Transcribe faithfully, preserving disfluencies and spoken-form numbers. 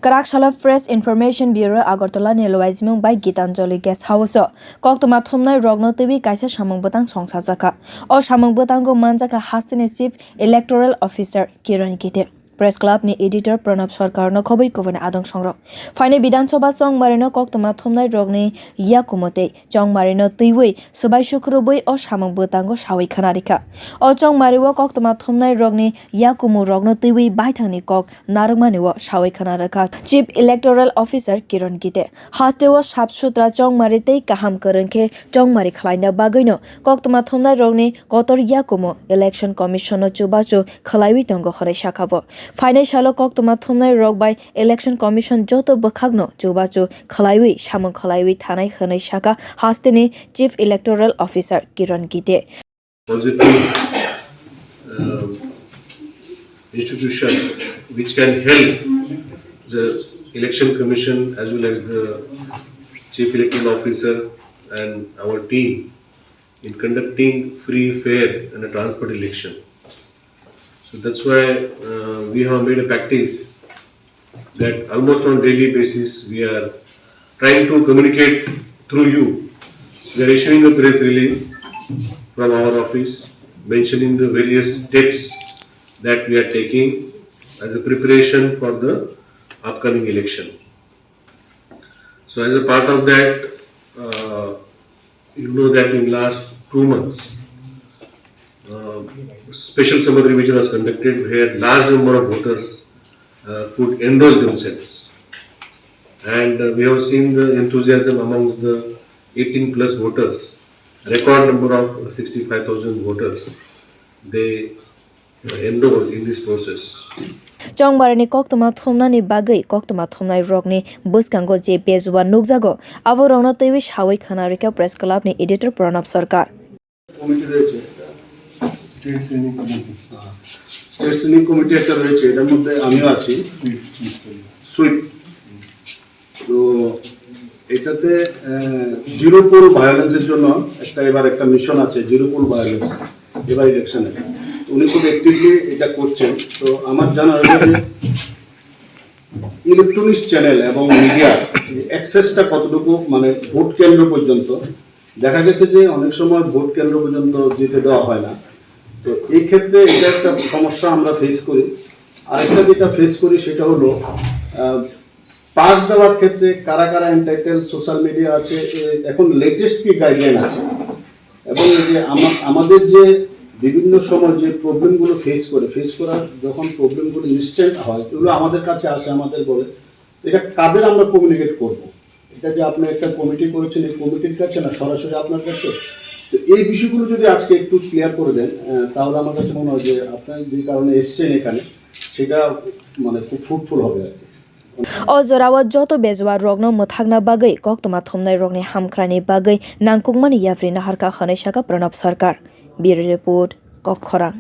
Kwrak salo Press Information Bureau Agartala ni luaijimung bai Gitanjali Guest House o koktwma thumnai rokno twiwi kaisa samung bwtang songsajakha. O samung bwtango manjakha hasteni Chief Electoral Officer Kiran Gite, Press Club ni Editor Pranab Sarkar no khobwi kubuni adong songrok. Phainai Bidhan Sabha chongmari no koktwma thumnai rokni yakumo tei chongmari no twiwi swbai sukrubwi o samung bwtango sawi khwna rikha. O chongmari o koktwma thumnai rokni yakumu rokno twiwi baithangni kok narwkmani o sawi khwna rwkha Chief Electoral Officer Kiran Gite. Haste o sap sutra chongmari tei kaham kwrwng khe chongmari khlaina bagwino koktwma thumnai rokni kotor yakumu Election Commission no chubachu khwlaiwi tongo hwnwi sakha bo. Phainai salo koktwma thumnai rok bai Election Commission joto bwkhakno chubachu khwlaiwi samung khwlaiwi thanai hwnwi sakha hasteni Chief Electoral Officer Kiran Gite. Positive, uh, institution which can help the Election Commission as well as the Chief Electoral Officer and our team in conducting free, fair and a transparent election. So that's why, uh, we have made a practice that almost on daily basis we are trying to communicate through you. We are issuing a press release from our office mentioning the various steps that we are taking as a preparation for the upcoming election. So as a part of that, uh, you know that in last two months, uh, special summary revision was conducted where large number of voters, uh, could enroll themselves. And, uh, we have seen the enthusiasm amongst the eighteen plus voters, record number of sixty-five thousand voters, they enrolled in this process. Chongmarini koktwma thumnani bagwi koktwma thumnai rokni bwskango je bejua nukjago, abo rokno twiwi sawi khwna rikha Press Club ni editor Pranab Sarkar. Committee রয়েছে একটা, state screening committee. State screening committee একটা রয়েছে, এটার মধ্যে আমিও আছি। সুইপ। তো এটাতে, আহ, জিরো পোল ভায়োলেন্সের জন্য একটা, এবার একটা মিশন আছে, জিরো পোল ভায়োলেন্স এবার ইলেকশনে। তো উনি খুব অ্যাক্টিভলি এটা করছেন। তো আমার জানা হলো যে ইলেকট্রনিক্স চ্যানেল এবং মিডিয়া অ্যাক্সেসটা কতটুকু, মানে, ভোট কেন্দ্র পর্যন্ত, দেখা গেছে যে অনেক সময় ভোট কেন্দ্র পর্যন্ত যেতে দেওয়া হয় না। তো এই ক্ষেত্রে এটা একটা সমস্যা আমরা ফেস করি। আরেকটা যেটা ফেস করি সেটা হলো, আহ, পাস দেওয়ার ক্ষেত্রে কারা কারা এন্টাইটেল, সোশ্যাল মিডিয়া আছে, এ, এখন লেটেস্ট কি গাইডলাইন আছে, এবং এই যে আমা-, আমাদের যে বিভিন্ন সময় যে প্রবলেমগুলো ফেস করে, ফেস করার যখন প্রবলেমগুলো ইনস্ট্যান্ট হয়, এগুলো আমাদের কাছে আসে, আমাদের বলে, তো এটা কাদের আমরা কমিউনিকেট করব? এটা যে আপনি একটা কমিটি করেছেন, এই কমিটির কাছে না সরাসরি আপনার কাছে? তো এই বিষয়গুলো যদি আজকে একটু ক্লিয়ার করে দেন, আহ, তাহলে আমার কাছে মনে হয় যে আপনার যে কারণে এসছেন এখানে, সেটা মানে খুব ফ্রুটফুল হবে আর কি। O jorao joto bejua rokno mwthakna bagwi koktwma thumnai rokni hamkrai ni bagwi nangkukmani yapri naharkha hwnwi sakha Pranab Sarkar. Bureau Report, Kokkhorang.